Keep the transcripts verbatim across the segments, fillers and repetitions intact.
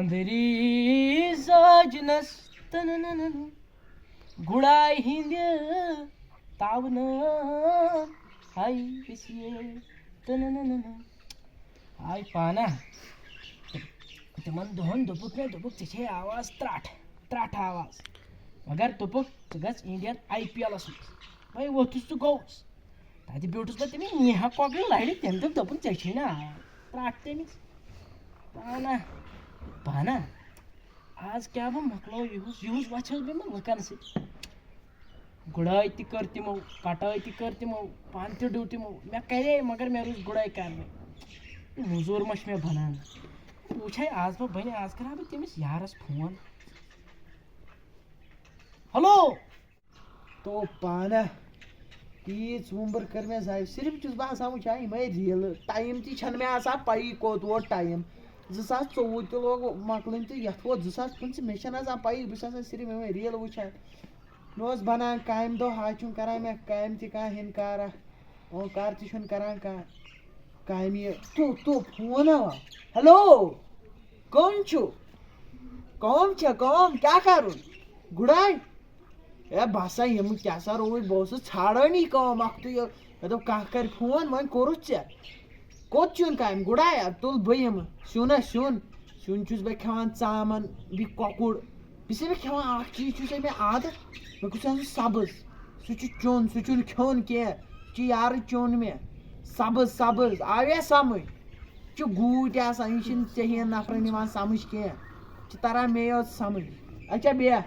دٔری زاجنس تنننن، گُڑاے ہِنٛدِ تاونہٕ ہاے أسۍ تنننن۔ آے پانہ۔ تِمن دۄہن دوٚپُکھ مےٚ، دوٚپُکھ، "ژےٚ چھے آواز ترٛٹھ، ترٛٹھ آواز۔ مگر دوٚپُکھ، ژٕ گژھ Indian I P L-س منٛز۔" وۄنۍ ووٚتھُس تہٕ گوٚوُس۔ تَتہِ بیوٗٹھُس بہٕ تٔمِس نیہا کۄکرِ لَرِ، تٔمۍ دوٚپ، دوٚپُن، "ژےٚ چھے نہٕ آواز ترٛٹھ تٔمِس۔" پانہ، پانہ۔ آز کیٛاہ بہٕ مۄکلاو یِہُس، یِہُس وۄژھیوس بہٕ یِمن لُکن سۭتۍ۔ گُڑٲے تہِ کٔر تِمو، کٹٲے تہِ کٔر تِمو، پانہٕ تہِ ڈُو تِمو۔ مےٚ کرے، مگر مےٚ روٗز گُڑٲے کرنٕے۔ موٚزوٗر ما چھُ مےٚ بنان؟ وٕچھے آز بہٕ بنہِ، آز کرٕ ہا بہٕ تٔمِس یارس فون۔ ہیلو۔ تو پانہ تیٖژ وُمبٕر کٔر مےٚ ضایع۔ صرف چھُس بہٕ آسان وٕچھان یِمے ریٖلہٕ۔ ٹایم تہِ چھَنہٕ مےٚ آسان پَیی کوٚت ووت ٹایم۔ زٕ ساس ژوٚوُہ تہِ لوگ مۄکلٕنۍ تہٕ یَتھ ووت زٕ ساس پٕنٛژٕہ۔ مےٚ چھَنہٕ آسان پَیی، بہٕ چھُس آسان صرف یِمے ریٖلہٕ وٕچھان۔ مےٚ اوس بَنان کامہِ دۄہ، آز چھُنہٕ کَران مےٚ کامہِ تہِ کانٛہہ، ہِنٛد کارا۔ او کار تہِ چھُنہٕ کَران کانٛہہ۔ کامہِ یہِ، تو، تو، فون آو۔ ہیلو، کٕم چھِو؟ کٲم چھےٚ، کٲم کیٛاہ کَرُن؟ گُڑاے؟ ہے، بہٕ ہسا یِمہٕ، کیٛاہ سا روٗد، بہٕ اوسُس ژھانٛڈٲنی کٲم اَکھ تہٕ یہِ، مےٚ دوٚپ، کانٛہہ کَرِ فون، وۄنۍ کوٚرُتھ ژےٚ۔ کوٚت چھُن کامہِ؟ گُڑاے، اَدٕ تُل بہٕ یِمہٕ۔ سیُن ہا سیُن، سیُن چھُس بہٕ کھٮ۪وان، ژامَن، بیٚیہِ کۄکُر۔ بہٕ چھُس بہٕ کھٮ۪وان اَکھ چیٖز، چھُ سا مےٚ عادت، مےٚ گوٚژھ آسُن سبٕز۔ سُہ چھُ چیوٚن، سُہ چھُنہٕ کھیوٚن کینٛہہ، سُہ چھُ یارٕ چیوٚن مےٚ۔ سبٕز، سبٕز، آویا سمجھ؟ چھُ گوٗٹۍ آسان، یہِ چھُنہٕ ژےٚ ہِوٮ۪ن نفرن یِوان سمجھ کینٛہہ۔ چھِ تران مے یوت سمجھ۔ اچھا بیٚہہ۔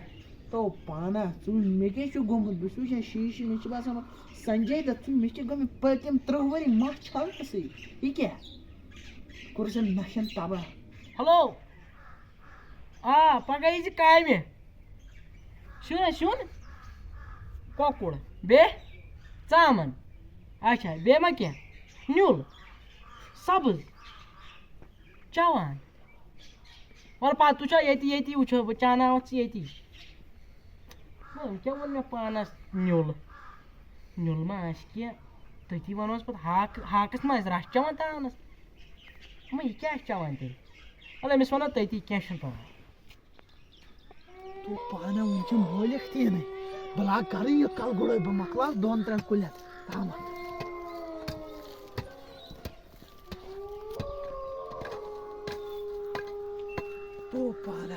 تو پانہ، ژٕ وَن مےٚ کیٛاہ چھُ گوٚمُت؟ بہٕ چھُس وٕچھان شیٖشہٕ، مےٚ چھُ باسان سنجے دت چھُ، مےٚ چھِ گٔمٕتۍ پٔتِم ترٕٛہ ؤری مَس چھلنَسٕے۔ یہِ کیٛاہ؟ کوٚر سا نشن تباہ۔ ہیلو۔ آ، پگاہ یی زِ کامہِ۔ سیُن ہا سیُن، کۄکُر، بیٚیہِ ژامَن۔ اچھا، بیٚیہِ ما کینٛہہ؟ نیُل، سبٕز، چٮ۪وان۔ وَلہٕ پَتہٕ وٕچھو ییٚتی، ییٚتی وٕچھو بہٕ، چاناوَتھ ژٕ ییٚتی۔ وۄنۍ کیٛاہ ووٚن مےٚ پانَس؟ نیُل، نیُل ما آسہِ کینٛہہ؟ تٔتی وَنوس پَتہٕ ہاکہٕ، ہاکَس ما آسہِ رَس چٮ۪وان تاونَس؟ وۄنۍ یہِ کیٛاہ آسہِ چٮ۪وان تیٚلہِ؟ وَلہٕ أمِس وَنو تٔتی، کینٛہہ چھُنہٕ پَرواے۔ تو پانہ وٕنہِ چھُ مٲلِک تہِ یِنٕے۔ بہٕ لاگہٕ گرٕے یہِ کلہٕ گُڑٲے، بہٕ مۄکلاوٕ دۄن ترٛٮ۪ن کُلٮ۪ن تامتھ۔ تو پانہ،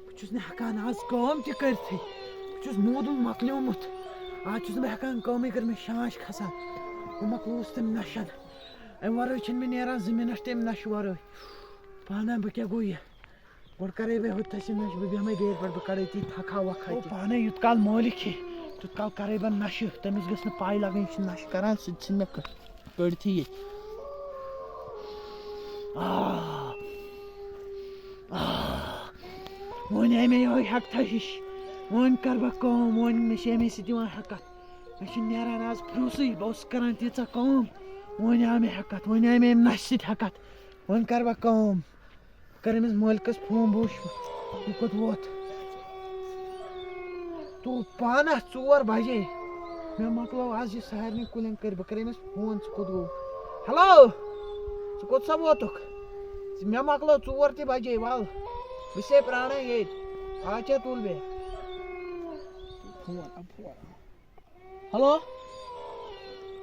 بہٕ چھُس نہٕ ہٮ۪کان آز کٲم تہِ کٔرتھٕے۔ بہٕ چھُس موٗدمُت مۄکلیومُت۔ آز چھُس نہٕ بہٕ ہٮ۪کان کٲمٕے کٔرِتھ، مےٚ چھِ شانٛش کھسان۔ بہٕ مۄکلووُس تَمہِ نَشَن۔ اَمہِ وَرٲے چھِنہٕ مےٚ نیران زٕ مِنَٹ تَمہِ نَشہِ وَرٲے۔ پانہ بہٕ کیٛاہ گوٚو یہِ؟ گۄڈٕ کَرَے بہٕ ہُتھ تَسہِ نَشہِ، بہٕ بیٚہمَے بیٚیہِ پٮ۪ٹھ، بہٕ کَڑَے تی تھَکھا وَکھا او تہِ۔ پانَے یُت کال مٲلِک چھِ، تیُت کال کَرَے بہٕ نَشہِ، تٔمِس گٔژھ نہٕ پَے لَگٕنۍ، یہِ چھِ نَشہِ کَران، سُہ تہِ ژھٕنہِ مےٚ کٔڑ-، کٔڑتھٕے ییٚتہِ۔ آ، آ، وۄنۍ آے مےٚ یِہوٚے ہٮ۪کتھا ہِش، وۄنۍ کَرٕ بہٕ کٲم، وۄنۍ مےٚ چھِ اَمے سۭتۍ یِوان ہٮ۪کَتھ، مےٚ چھِ نیران آز پھرٛوسٕے، بہٕ اوسُس کَران تیٖژاہ کٲم، وۄنۍ آو مےٚ ہٮ۪کَتھ، وۄنۍ آے مےٚ اَمہِ نَشہِ سۭتۍ ہٮ۪کَتھ، وۄنۍ کَرٕ بہٕ کٲم۔ کٔر أمِس مٲلکَس فون، بہٕ وٕچھِ یہِ کوٚت ووت۔ تو پانہ ژور بجے، مےٚ مۄکلٲو آز یہِ سارنٕے کُلٮ۪ن کٔرۍ، بہٕ کَرٕ أمِس فون، ژٕ کوٚت گوٚو؟ ہیلو، ژٕ کوٚت سا ووتُکھ؟ مےٚ مۄکلٲو ژور تہِ بجے، وَل، بہٕ چھُسے پرٛاران ییٚتہِ، آچھا تُل بیٚیہِ۔ Phone, phone. ہیلو،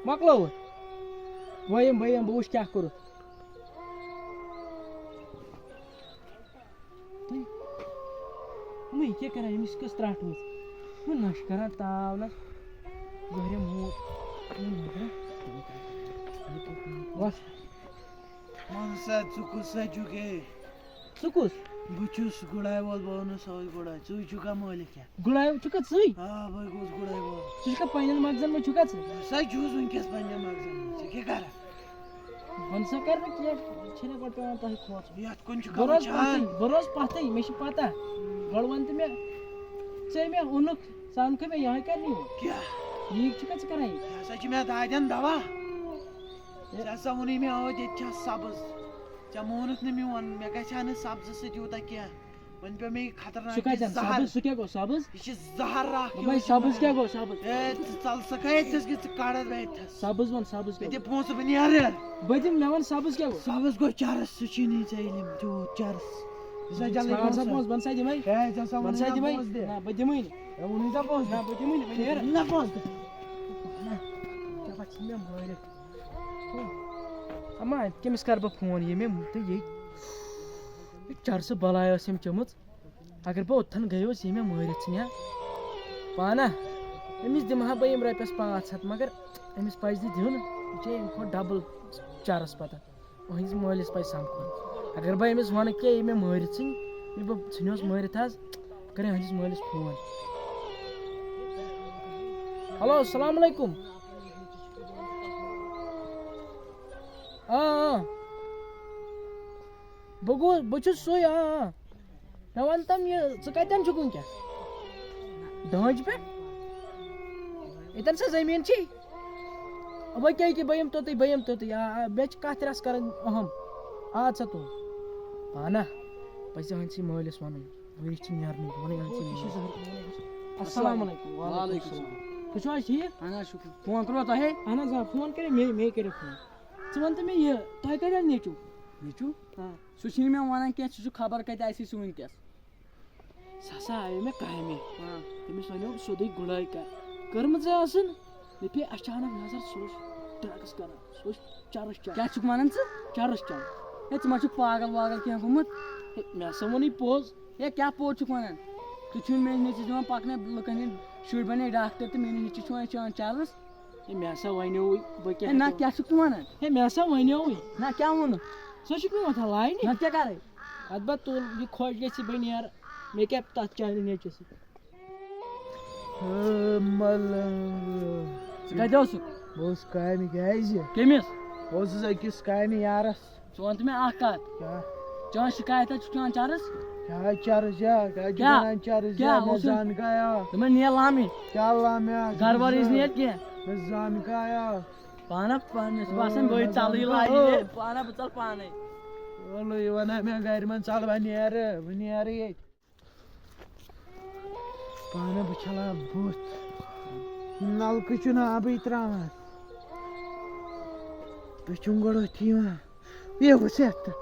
مۄکلووُتھ؟ بہٕ یِمہٕ، بہٕ یِمہٕ، بہٕ وٕچھٕ کیٛاہ کوٚرُتھ۔ تُہۍ، یِمَے یہِ کیٛاہ کَران؟ أمِس کۄس ترٛٹھ ؤژھ؟ یِمَن نَشہِ کَران تاونَس۔ ظٲہرِ موٗد۔ وَس۔ وَن سا، ژٕ کُس سا چھُکھ ہے؟ ژٕ کُس؟ بہٕ چھُس گُڑاے وول، بہٕ وَنہٕ سۄے گُڑاے۔ ژٕے چھُکھا مٲلِک کیٛاہ؟ گُڑاے چھُکھا ژٕے؟ آ، بٕے گوٚوُس گُڑاے وول۔ ژٕ چھُکھا پنٛنٮ۪ن مغزن منٛز چھُکھا ژٕ؟ سا چھُس وٕنۍکٮ۪س پنٛنٮ۪ن مغزن منٛز۔ ژٕ کیٛاہ کَرَکھ؟ وَن سا کَر نہٕ کینٛہہ، یہِ چھِنہٕ گۄڈٕ پٮ۪وان تۄہہِ کھوژُن۔ یَتھ کُن چھُکھا بہٕ روزٕ وٕچھان؟ پَتھٕے، بہٕ روزٕ پَتھٕے، مےٚ چھِ پَتہ۔ گۄڈٕ وَن تہٕ مےٚ، ژےٚ مےٚ اوٚنُکھ، ژٕ اَنکھٕ مےٚ یِہوٚے کَرنہِ یوت؟ کیٛاہ؟ یی چھُکھا ژٕ کَران یہِ؟ یہِ ہسا چھِ مےٚ دادٮ۪ن دوا۔ ژےٚ ہسا ووٚنُے مےٚ ٲدۍ ییٚتہِ چھےٚ سبٕز۔ ژےٚ مونُتھ نہٕ میون، مےٚ گژھِ ہا نہٕ سبزٕ سۭتۍ یوٗتاہ کینٛہہ۔ وۄنۍ پیوٚو مےٚ یہِ خطرناک، سُہ کَتٮ۪ن؟ یہِ زہر۔ سبٕز، سُہ کیٛاہ گوٚو سبٕز؟ یہِ چھِ زہر اکھ، دوٚپمَے، یِہوٚے چھُ سبٕز وَنان۔ کیٛاہ گوٚو سبٕز؟ اے، ژٕ ژَل سا کَے أتھِس کہِ ژٕ کَڑَتھ مےٚ أتھِس۔ سبٕز وَن، سبٕز مےٚ کیٛاہ دِ گوٚو؟ پونٛسہٕ، بہٕ نیرٕ۔ بہٕ دِمہٕ، مےٚ وَن سبٕز کیٛاہ گوٚو؟ سبٕز گوٚو چرس، سُہ چھُے نہٕ ژےٚ علم تیوٗت چرس۔ سا جلدی ژھانٛڈ سا پونٛسہٕ۔ پونٛسہٕ، بہٕ نہ سا دِمے۔ ہے، ژےٚ سا بہٕ نہ ووٚنُے سا نا دِمے۔ پونٛسہٕ دِ۔ نہ، بہٕ دِمے نہٕ۔ ہے، ووٚنُے سا پونٛسہٕ دِ۔ نہ، بہٕ دِمے نہٕ، بہٕ نیرٕ۔ نہ پونٛسہٕ دِ۔ نہ، ژےٚ پتہٕ ژھٕن مےٚ مٲرِتھ۔ اما، کٔمِس کرٕ بہٕ فون؟ ییٚمہِ تہٕ ییٚتہِ یہِ چرسہٕ بلاے ٲس أمۍ چٔمٕژ۔ اگر بہٕ اوٚتتھن گٔیوس، یہِ مےٚ مٲرِتھ ژھٕنہِ ہا۔ پانہ، أمِس دِمہٕ ہا بہٕ یِم رۄپیَس پانٛژھ ہَتھ، مگر أمِس پَزِ نہٕ دیُن، یہِ چھِ أمۍ کھۄتہٕ ڈبل چرس پتہٕ۔ أہٕنٛدِس مٲلِس پَزِ سَمکھُن۔ اگر بہٕ أمِس وَنہٕ کہِ یہِ مےٚ مٲرِتھ ژھٕنہِ، یہِ بہٕ ژھٕنِوس مٲرِتھ حظ، بہٕ کَرٕ أہٕنٛدِس مٲلِس فون۔ ہیلو، السلام علیکم۔ آ، آ۔ بہٕ گوٚو، بہٕ چھُس سُے، آ، آ۔ مےٚ وَن تَم یہِ، ژٕ کَتٮ۪ن چھُکھ وٕنکٮ۪س؟ دٲنٛجہِ پٮ۪ٹھ؟ ییٚتٮ۪ن سا زٔمیٖن چھی؟ وۄنۍ کیٛاہ ییٚکیٛاہ بہٕ یِمہٕ توٚتُے، بہٕ یِمہٕ توٚتُے۔ آ، آ، مےٚ چھِ کَتھ رَژھ کَرٕنۍ اہم۔ اَدٕ سا تُل۔ پانہ، پَزِ أہٕنٛدسٕے مٲلِس وَنُن۔ وٕنہِ چھِ نیرنٕے، بہٕ وَنَے أہٕنٛدسٕے مٲلِس۔ السلام علیکم۔ وعلیکم السلام۔ تُہۍ چھِو حظ ٹھیٖک؟ اہن حظ، شُکر۔ فون کوٚروٕ تۄہے؟ اہن حظ، آ، فون کَرے مے، مے کَرے فون۔ ژٕ وَن تہٕ مےٚ یہِ، تۄہہِ کَتہِ حظ نیٚچوٗ؟ نیٚچوٗ؟ آ۔ سُہ چھُنہٕ مےٚ وَنان کینٛہہ، سُہ چھُ خبر کَتہِ آسہِ سُہ وٕنکٮ۪س۔ سُہ ہسا آیو مےٚ کامہِ۔ آ۔ تٔمِس وَنیو سیوٚدُے گُڑٲے کَر۔ کٔرمٕژ ٲسٕن، مےٚ پیٚیہِ اچانک نظر، سُہ اوس drugs کران، سُہ اوس چرس چٮ۪وان۔ کیٛاہ چھُکھ وَنان ژٕ؟ چرس چٮ۪وان۔ ہے، ژٕ ما چھُکھ پاگل واگل کینٛہہ گوٚمُت؟ ہے، مےٚ ہسا ووٚنُے پوٚز۔ ہے، کیٛاہ پوٚز چھُکھ وَنان؟ تُہۍ چھِو مےٚ نیٚچوِس دِوان پَکنٲوِتھ لُکَن ہٕنٛدۍ شُرۍ بَنے ڈاکٹر تہٕ مےٚ نِش چھِ چون، چون چرس۔ ہے، مےٚ ہسا وَنیووُے، بہٕ ہے، کیٛاہ نہ، ہٮ۪کہٕ؟ کیٛاہ چھُکھ ژٕ وَنان؟ ہے، مےٚ ہسا وَنیووُے۔ نہ، کیٛاہ ووٚنُتھ؟ ژٕ چھُکھ مےٚ وۄتھان لاینہِ؟ نہ، ژےٚ کَرَے؟ اَدٕ بہٕ تُل، یہِ خۄش گژھِ، بہٕ نیرٕ۔ مےٚ کیٛاہ تَتھ چانہِ نیٚچوِس سۭتۍ؟ ہہ، ملنگ۔ ژٕ کَتہِ اوسُکھ؟ بہٕ اوسُس کامہِ، کیٛازِ؟ کٔمِس؟ بہٕ اوسُس أکِس کامہِ یارَس۔ ژٕ وَن تہٕ مےٚ اَکھ کَتھ۔ کیٛاہ؟ چٲنۍ شِکایت حظ چھُ چٲنۍ چرس؟ کیٛاہ چرس یا؟ کیٛاہ چھُ کیٛاہ؟ وَنان چرس کیٛاہ یا؟ مےٚ اوسُن؟ زان گایا۔ دوٚپمَے نیر لامٕے۔ کیٛاہ لامیا؟ گرٕ وار یُس نیر کینٛہہ۔ مےٚ زان گایا۔ پانہ، پانہ، مےٚ چھُ باسان، بٔے ژَلٕے لاگہِ یہِ۔ پانہ، بہٕ ژَلہٕ پانَے۔ وَلہٕ، یہِ وَنان مےٚ گَرِ منٛز، "ژَل، وۄنۍ نیرٕ، بہٕ نیرٕ ییٚتہِ۔" پانہٕ بہٕ چھَلان بُتھ، نَلکہٕ چھُنہٕ آبٕے ترٛاوان۔ تُہۍ چھِو گۄڈٕ أتھی یِوان۔ یے وٕچھ یَتھ تہٕ،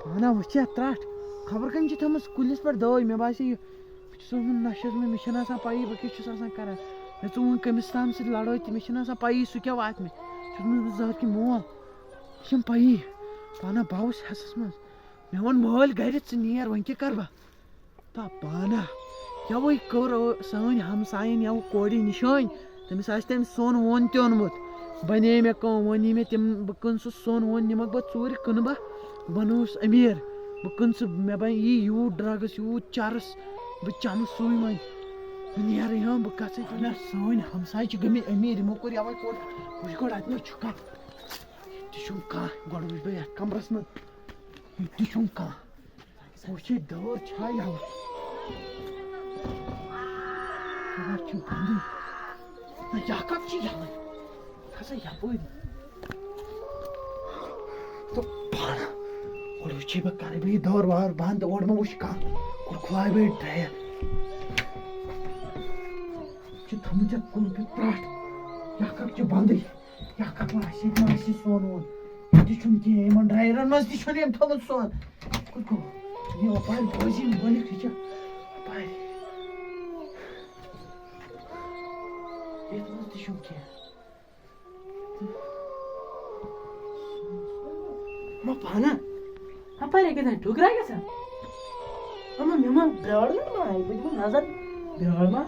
پانہ وٕچھ یَتھ ترٛٹھ۔ خبر کَمہِ چھِ تھٲومٕژ کُلِس پٮ۪ٹھ دٲے۔ مےٚ باسے یہِ، بہٕ چھُس وٕنہِ نَشَس منٛز، مےٚ چھَنہٕ آسان پَیی بہٕ کیٛاہ چھُس آسان کَران۔ مےٚ ژوٗن کٔمِس تام سۭتۍ لَڑٲے تہٕ مےٚ چھَنہٕ آسان پَیی سُہ کیٛاہ واتہِ مےٚ۔ چھُس نہٕ بہٕ زانٛہہ کہِ مول، یہِ چھَم پَیی۔ پانہ باوُس حٮ۪سَس منٛز۔ مےٚ ووٚن مٲلۍ گَرِ، "ژٕ نیر، وۄنۍ کیٛاہ کَرٕ بہٕ؟" تا پانہ، یَوَے کٔر سٲنۍ ہمسایَن یَوٕ کورِ نِشٲنۍ، تٔمِس آسہِ تٔمۍ سۄن وۄن تہِ اوٚنمُت۔ بَنے مےٚ کٲم، وۄنۍ نی مےٚ تِم، بہٕ کٕنہٕ سُہ سۄن وۄن، نِمَکھ بہٕ ژوٗرِ، کٕنہٕ بہٕ، بہٕ بَنووُس أمیٖر۔ بہٕ کٕنہٕ سُہ، مےٚ بَنہِ یی یوٗت drugs، یوٗت چَرٕس، بہٕ چَمہٕ سُے وۄنۍ۔ بہٕ نیرٕ یِم، بہٕ گژھٕ ییٚتہِ۔ اَہَن حظ، سٲنۍ ہمسایہِ چھِ گٔمٕتۍ أمیٖر، یِمو کوٚر یَوَے کوٚر، وٕچھ گۄڈٕ اَتہِ ما چھُکھا؟ ییٚتہِ تہِ چھُنہٕ کانٛہہ، گۄڈٕ وٕچھ بہٕ یَتھ کَمرَس منٛز، ییٚتہِ تہِ چھُنہٕ کانٛہہ۔ وٕچھ یہِ دٲر چھا یَلہٕ؟ دٲر چھِ بنٛدٕے۔ نہ، یہِ کَتھ چھِ یَلَے؟ کھسا یَپٲرۍ۔ تہٕ پانہٕ۔ گۄڈٕ وٕچھے بہٕ، کَرَے بہٕ یہِ دٲر وار بنٛد، اورٕ ما وٕچھِ کانٛہہ۔ گۄڈٕ کھُلاے بہٕ یہِ ڈرٛایَر۔ چھِ تھٲومٕژ ژےٚ کُلفہِ پرٛٹھ۔ یہِ کَتھ چھِ بنٛدٕے؟ یا کَپٲرۍ آسہِ، ییٚتہِ ما آسہِ سۄن وۄن؟ ییٚتہِ چھُنہٕ کینٛہہ، یِمَن ڈرٛایرَن منٛز تہِ چھُنہٕ أمۍ تھوٚمُت سۄن۔ کوٚت گوٚو؟ یہِ یَپٲرۍ بوزِ یِم ؤلِتھ، یہِ چھِ یَپٲرۍ۔ یَتھ منٛز تہِ چھُنہٕ کینٛہہ۔ ما پانہ؟ ہپٲرۍ کَتٮ۪ن ٹھُکرا گژھان؟ اما مےٚ ما بیٛاڑ ما آیہِ؟ بہٕ دِمہٕ نظر، بیٛاڑ ما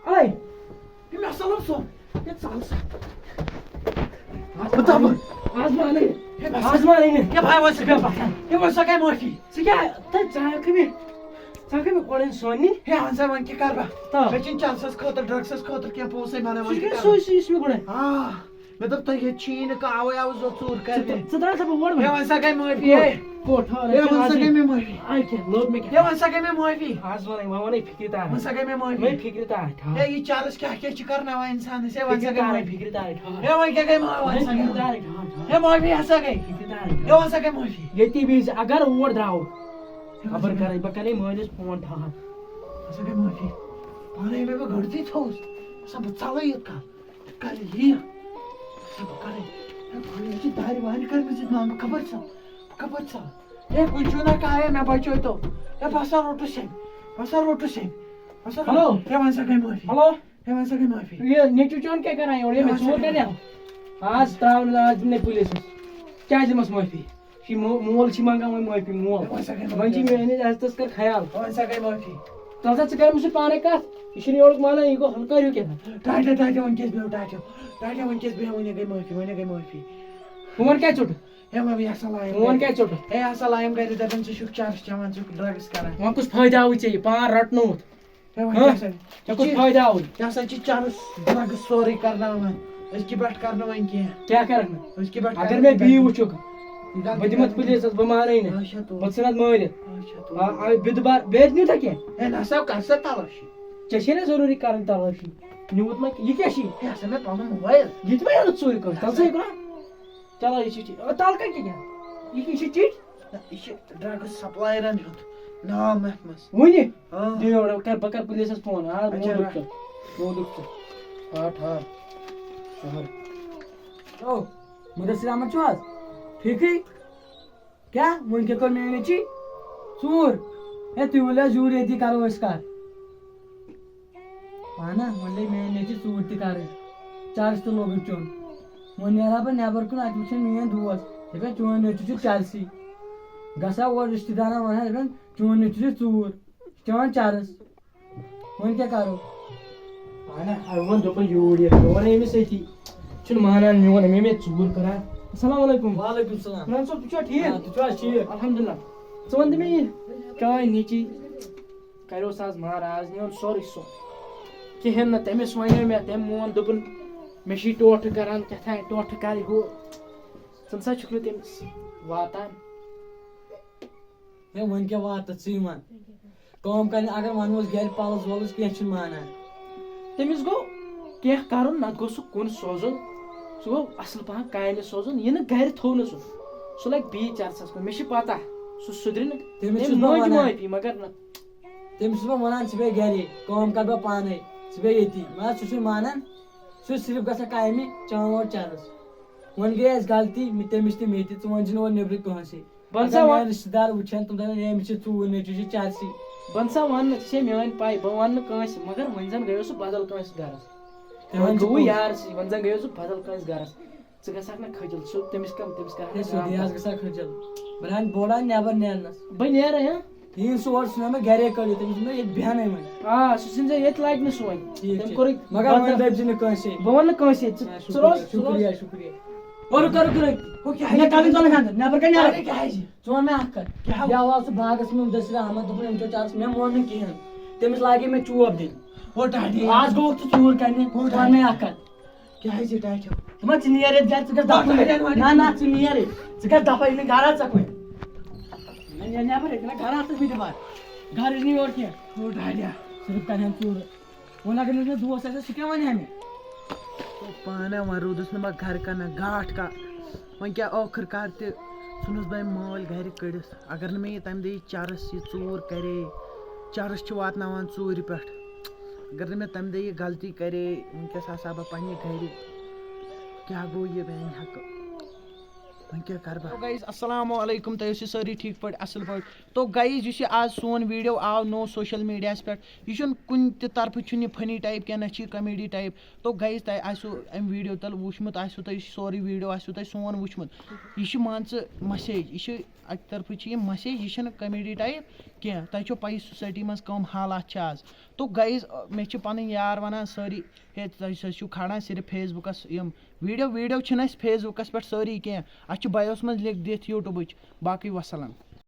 آیہِ؟ اے، یہِ مےٚ سلام سُہ۔ ہے، ژَل سا۔ بہٕ دَپہٕ۔ آز ما اَنَے؟ ہے، بس۔ آز ما اَنَے؟ ہے، بھاے، وۄنۍ ژٕ کیٛاہ باسان؟ ہے، وۄنۍ سۄ گٔے معٲفی۔ ژٕ کیٛاہ؟ تہٕ ژٕ ہٮ۪کہٕ مےٚ، ژٕ ہٮ۪کہٕ مےٚ گۄڈٕ أنۍ سۄن نِنۍ؟ ہے، اَہَن سا، وۄنۍ کیٛاہ کَرٕ بہٕ؟ آ۔ مےٚ چھِنہٕ چَرسَس خٲطرٕ، ڈرٛگسَس خٲطرٕ کینٛہہ پونٛسَے بَنان، وۄنۍ ژٕ کیٛاہ کیٛاہ کَرٕ بہٕ؟ سوٗزِ یُس مےٚ گۄڈٕ اَنہِ؟ آ۔ مےٚ دوٚپ، تۄہہِ ییٚتہِ چھِی نہٕ کانٛہہ، اَوَے آوُس بہٕ ژوٗر ژٕ کَرنہِ۔ تہٕ ژٕ درٛاو سا بہٕ اورٕ ہے، وۄنۍ۔ وۄنۍ سا گٔے معٲفی، کوٚت؟ ہے۔ کوٚت؟ ٹھٔہر، ہے، ہے، وۄنۍ سا ٹھٔہر، گٔے مےٚ معٲفی۔ اَدٕ کیٛاہ، لوٚب مےٚ ہے، کیٛاہ؟ وۄنۍ سا گٔے مےٚ معٲفی۔ آز وَنَے، وۄنۍ وَنَے فِکرِ تار۔ وۄنۍ سا گٔے مےٚ معٲفی۔ وۄنۍ فِکرِ تار، ٹھٔہر۔ ہے، یہِ چرس کیٛاہ کیٛاہ چھِ کرناوان اِنسانَس؟ ہے، وۄنۍ سا فِکرِ گٔے تارے، معٲفی۔ فِکرِ تارے، ٹھٔہر۔ ہے، وۄنۍ کیٛاہ گٔے معٲفی؟ وۄنۍ وۄنۍ سا فِکرِ گٔے؟ تارے، ٹھٔہر، ٹھٔہر۔ ہے، معٲفی ہسا گٔے۔ فِکرِ تارے، ٹھٔہر۔ ہے، وۄنۍ سا گٔے معٲفی۔ ییٚتی وِزِ اگر اور درٛاو، ہے، وۄنۍ خبر سا گٔے۔ کَرَے، بہٕ کَرَے مٲلِس فون، ٹھٔہر۔ وۄنۍ سا گٔے معٲفی۔ پانَے ییٚلہِ مےٚ غلطی تھٲوٕس، وۄنۍ سا بہٕ ژَلَے یوٚت کَل۔ کَرِ یہِ۔ سا بہٕ کَرَے۔ یہِ چھِ دارِ وارِ کٔرمٕژ ییٚتہِ نامہٕ، خبر چھا؟ خبر چھا؟ ہے، کُنہِ چھُو نہ کانٛہہ، ہے، مےٚ بچٲوتو۔ ہے، بہٕ ہسا روٚٹُس أمۍ۔ بہٕ ہسا روٚٹُس أمۍ۔ بہٕ ہسا ہیلو۔ روٚٹُس۔ ہے، وۄنۍ سا گٔے معٲفی۔ ہیلو۔ ہے، وۄنۍ سا گٔے معٲفی۔ یہِ نیٚچوٗ چون کیٛاہ کران یورٕ؟ ییٚمِس ہے، وۄنۍ سا ژوٗر گٔے کَرِ معٲفی۔ آز ترٛاو نہٕ، آز دِمہٕ نہٕ پُلیٖسَس۔ کیٛازِ دِمَس معٲفی؟ یہِ مو-، مول چھِ منٛگان وۄنۍ معٲفی، مول۔ ہے، وۄنۍ سا گٔے وۄنۍ چھِ معٲفی۔ میٛٲنِس عزتَس کر خیال۔ ہے، وۄنۍ سا گٔے معٲفی۔ تَلہٕ سا ژٕ کَر مےٚ سۭتۍ پانَے کَتھ؟ یہِ چھُنہٕ یورُک مانان، یہِ گوٚو ہلکٲرِو کیٛاہ تام۔ ٹاٹھیو، ٹاٹھیو، وۄنۍ کیٛاہ بیٚہو، ٹاٹھیو۔ ٹاٹھیو، وۄنۍ کیٛاہ بیٚہو، وۄنۍ گٔے معٲفی، وۄنۍ گٔے معٲفی۔ فون کیٛازِ ژوٚٹُتھ؟ ہے، وۄنۍ یہِ ہسا لایِم فون گرِ۔ کیٛازِ ژوٚٹُتھ؟ ہے، یہِ ہسا لایِم گرِ، دَپان، ژٕ چھُکھ چرس چٮ۪وان، ژٕ چھُکھ drugs کران۔ وۄنۍ کُس فٲیدٕ آوُے ژےٚ یہِ پان رٹنووُتھ؟ ہے، وۄنۍ ہاں؟ کیٛاہ سا؟ ژےٚ کُس یہِ فٲیدٕ آوُے؟ یہِ ہسا چھِ چرس drugs سورُے کرناوان۔ أسۍ کِتھ پٲٹھۍ کرنہٕ وۄنۍ کینٛہہ؟ کیٛاہ کرکھ نہٕ؟ أسۍ کِتھ پٲٹھۍ اگر کرنہٕ مےٚ وۄنۍ بیٚیہِ کینٛہہ؟ وٕچھُکھ، یہِ غلطی بہٕ دِمَتھ کرنہٕ پُلیٖسَس، بہٕ مانَے نہٕ۔ اچھا، تو۔ بہٕ ژھٕنَتھ مٲرِتھ۔ اچھا، تو۔ آ، آ، بُدھ بار، بیٚیہِ نیوٗتھا کینٛہہ؟ ہے، نہ سا، کر سا تلاشی۔ ژےٚ چھے نہ ضروٗری کرٕنۍ تلاشی۔ نیوٗتھ ما، یہِ کیٛاہ چھِ؟ ہے، ہسا مےٚ پنُن موبایل۔ یہِ تہِ ما یوٚت ژوٗرِ کٔر؟ تَلہٕ سا یہِ کَر۔ چلو، یہِ چھِ ٹھیٖک۔ او، تَلہٕ کَتہِ چھِ کیٛاہ؟ یہِ کیٛاہ چھِ چِٹھۍ؟ نہ، یہِ چھِ drugs supplierن ہُنٛد ناو مےٚ اَتھ منٛز۔ وٕنہِ؟ آ۔ دِ یورٕ، کَر، بہٕ کَرٕ پُلیٖسَس فون۔ آ، اچھا، موٗدُک رَٹھ۔ ژٕ۔ موٗدُک ژٕ۔ آ، ٹھار۔ شہر۔ او، مُدثر احمد چھُو حظ؟ ٹھیٖکٕے؟ کیٛاہ؟ وٕنۍ کیٛاہ کوٚر میٛٲنۍ نیٚچی؟ ژوٗر؟ ہے، تُہۍ ؤلِو حظ یوٗرۍ، ییٚتی کَرو أسۍ کَتھ۔ اہن ہا، وۄنۍ لٔگۍ میٛانہِ نیٚچوِ ژوٗر تہِ کَرٕنۍ، چرس تہِ لوگُن چیوٚن۔ وۄنۍ نیرٕ ہا بہٕ نٮ۪بر کُن، اَتہِ وٕچھن میٛٲنۍ دوس، دَپن، "چون نیٚچوٗ چھُ چرسی۔" گژھٕ ہا اورٕ رِشتہٕ دارن، وَنہٕ ہا، دَپن، "چون نیٚچوٗ چھُ ژوٗر، چھُ چٮ۪وان چرس۔" وۄنۍ کیٛاہ کَرو؟ اہن ہا، وۄنۍ دوٚپُن یوٗرۍ یہِ، بہٕ وَنہٕ أمِس أتی، چھُنہٕ مانان میون، أمۍ مےٚ ژوٗر کَران۔ السلام علیکم۔ وعلیکم السلام۔ عمران صٲب، تُہۍ چھِوا ٹھیٖک؟ آ، تُہۍ چھِو حظ ٹھیٖک؟ الحمدللہ۔ ژٕ وَن تہٕ مےٚ یہِ، چٲنۍ نیٚچی کریوس آز ماراز، نیوٗن سورُے سُہ۔ کِہیٖنۍ نہٕ، تٔمِس وَنیو مےٚ، تٔمۍ مون، دوٚپُن، "مےٚ چھِ یہِ ٹوٹھٕ کران، کیٛاہ تام ٹوٹھٕ کرِ ہُہ۔" ژٕ نہ سا چھُکھ نہٕ تٔمِس واتان۔ ہے، وۄنۍ کیٛاہ واتَتھ ژٕے وَن؟ کٲم کرنہِ اگر وَنوس گرِ پَلَس وَلَس، کینٛہہ چھُنہٕ مانان۔ تٔمِس گوٚو کینٛہہ کَرُن، نَتہٕ گوٚو سُہ کُن سوزُن۔ سُہ گوٚو اَصٕل پَہَن کامہِ سوزُن، یہِ نہٕ گرِ تھوٚو نہٕ سُہ۔ سُہ لَگہِ بیٚیہِ چرسَس کُن۔ مےٚ چھِ پَتہ، سُہ سُدرِ نہٕ۔ تٔمِس تٔمۍ چھُس بہٕ مٲج وَنان۔ معٲفی، مگر نہ۔ تٔمِس چھُس بہٕ وَنان، "ژٕ بیٚہہ گَرے، کٲم کَرٕ بہٕ پانَے، ژٕ بیٚہہ ییٚتی۔" مگر سُہ چھُنہٕ مانان، سُہ چھُ صرف گژھان کامہِ، چٮ۪وان اورٕ چَرٕس۔ وۄنۍ گٔے اَسہِ غلطی، مےٚ، تٔمِس تہِ مےٚ تہِ، ژٕ وَن زِ نہٕ اورٕ نیٚبرٕ کٲنٛسے۔ بہٕ اگر سا وَن-، میٛٲنۍ رِشتہٕ دار وٕچھَن، تِم دَپَن، "ہے، أمِس چھِ ژوٗر نیٚچوٗ چھِ چَرسی۔" بہٕ سا وَنہٕ نہٕ، ژےٚ چھے میٛٲنۍ پَے، بہٕ وَنہٕ نہٕ کٲنٛسہِ، مگر وۄنۍ زَن گٔیو سُہ بدل کٲنٛسہِ گَرَس۔ تِمَن وۄنۍ چھُ گوٚوُے پوٚز۔ یار سٕے، وۄنۍ زَن گٔیو سُہ بدل کٲنٛسہِ گَرَس۔ ژٕ گژھکھ نہ کھٔجل، سُہ تٔمِس کم، تٔمِس کرکھ ہے، نہ سیوٚدُے گرم۔ حظ گژھان کھٔجل۔ بہٕ درٛاس بوڑان نٮ۪بر نیرنس۔ بہٕ نیرے، ہا؟ یِیِن سُہ اورٕ، سُہ وَنہِ مےٚ گرے کٔڑِو، تٔمِس چھُنہٕ مےٚ ییٚتہِ بیٚہنَے وۄنۍ۔ آ، سُہ ژھٕنۍ زِ ییٚتہِ لَگہِ نہٕ سُہ وۄنۍ۔ ٹھیٖک تٔمۍ چھُ۔ کوٚرُے مگر وۄنۍ بدل۔ دٔپۍ زِ نہٕ کٲنٛسے۔ بہٕ وَنہٕ نہٕ کٲنٛسے، ژٕ، آ، ژٕ شُکریہ، روز، ژٕ روز۔ شُکریہ، شُکریہ۔ اورٕ کَرُکھ گرٛٲکۍ۔ ہُہ کیٛاہ مےٚ کَرُن زَن خانٛدر، نٮ۪بر کَنہِ نیرٕ؟ اَدٕ کیٛازِ؟ ژٕ وَن مےٚ اَکھ کَتھ۔ کیٛاہ؟ بیٚہوان اوس سُہ باغس منٛز مُدثر احمد، دوٚپُن، "أمۍ چھُ چرس"، مےٚ مون نہٕ کِہیٖنۍ۔ تٔمِس لاگے مےٚ چوب دِنۍ۔ او ٹاٹھے۔ آز گوٚوُکھ ژٕ ژوٗر کَرنہِ، او ژٕ وَن مےٚ ٹاٹھے۔ اَکھ کَتھ۔ کیٛازِ ٹاٹھیو؟ دوٚپمَکھ، "ژٕ نیر ییٚتہِ گرٕ، ژٕ گژھ او دَفعہ۔" ٹاٹھے وَن۔ نہ، نہ، ژٕ نیر ییٚتہِ۔ ژٕ گژھ دَفعہ، یہِ نہٕ گرٕ ژَکھ وۄنۍ۔ نہ، نیر نٮ۪بر ییٚتہِ، نہ گرٕ آسَس بہٕ دِوان۔ گرٕچ نہٕ یورٕ کینٛہہ۔ او ٹاٹھیا۔ صرف کَرِ ہَن ژوٗرٕ۔ وۄنۍ اگر نہٕ مےٚ دوس آسہِ ہا، سُہ کیٛاہ وَنہِ ہا مےٚ؟ او پانہ وۄنۍ روٗدُس نہٕ بہٕ گرٕ کَنہ گاٹھ کا۔ وۄنۍ کیٛاہ ٲخٕر کار تہِ ژھُنُس بہٕ أمۍ مٲلۍ گرِ کٔڑِتھ۔ اگر نہٕ مےٚ یہِ تَمہِ دۄہ یہِ چرس یہِ ژوٗر کَرے، چرس چھِ واتناوان ژوٗرِ پٮ۪ٹھ۔ اگر نہٕ مےٚ تَمہِ دۄہ یہِ غلطی کَرے، وٕنکٮ۪س آسہٕ ہا بہٕ پنٛنہِ گَرِ۔ کیٛاہ گوٚو یہِ میٛانہِ حقہٕ؟ وۄنۍ کیٛاہ کَرٕ بہٕ؟ تو گایز، السلام علیکم، تُہۍ ٲسِو سٲری ٹھیٖک پٲٹھۍ، اَصٕل پٲٹھۍ؟ تو گایز، یُس یہِ آز سون ویٖڈیو آو نوٚو سوشَل میٖڈیاہَس پٮ۪ٹھ، یہِ چھُنہٕ کُنہِ تہِ طرفہٕ چھُنہٕ یہِ funny type کینٛہہ، نہ چھِ یہِ comedy type۔ تو گایز، تۄہہِ آسیو اَمہِ ویٖڈیو تَل وٕچھمُت، آسیو تۄہہِ سورُے ویٖڈیو آسیو تۄہہِ سون وٕچھمُت۔ یہِ چھِ، مان ژٕ، message، یہِ چھِ اَکہِ طرفہٕ چھِ یہِ message، یہِ چھِنہٕ comedy type کینٛہہ۔ تۄہہِ چھو پَیی society منٛز کَم حالات چھِ آز۔ تو گایز، مےٚ چھِ پَنٕنۍ یار وَنان سٲری، "ہے، تۄہہِ چھِو کھالان صرف Facebookس یِم ویٖڈیو، ویٖڈیو چھِنہٕ اَسہِ Facebookس پٮ۪ٹھ سٲری کینٛہہ، اَسہِ چھُ بَیوَس منٛز link دِتھ YouTubeٕچ۔" باقٕے وَسَلام۔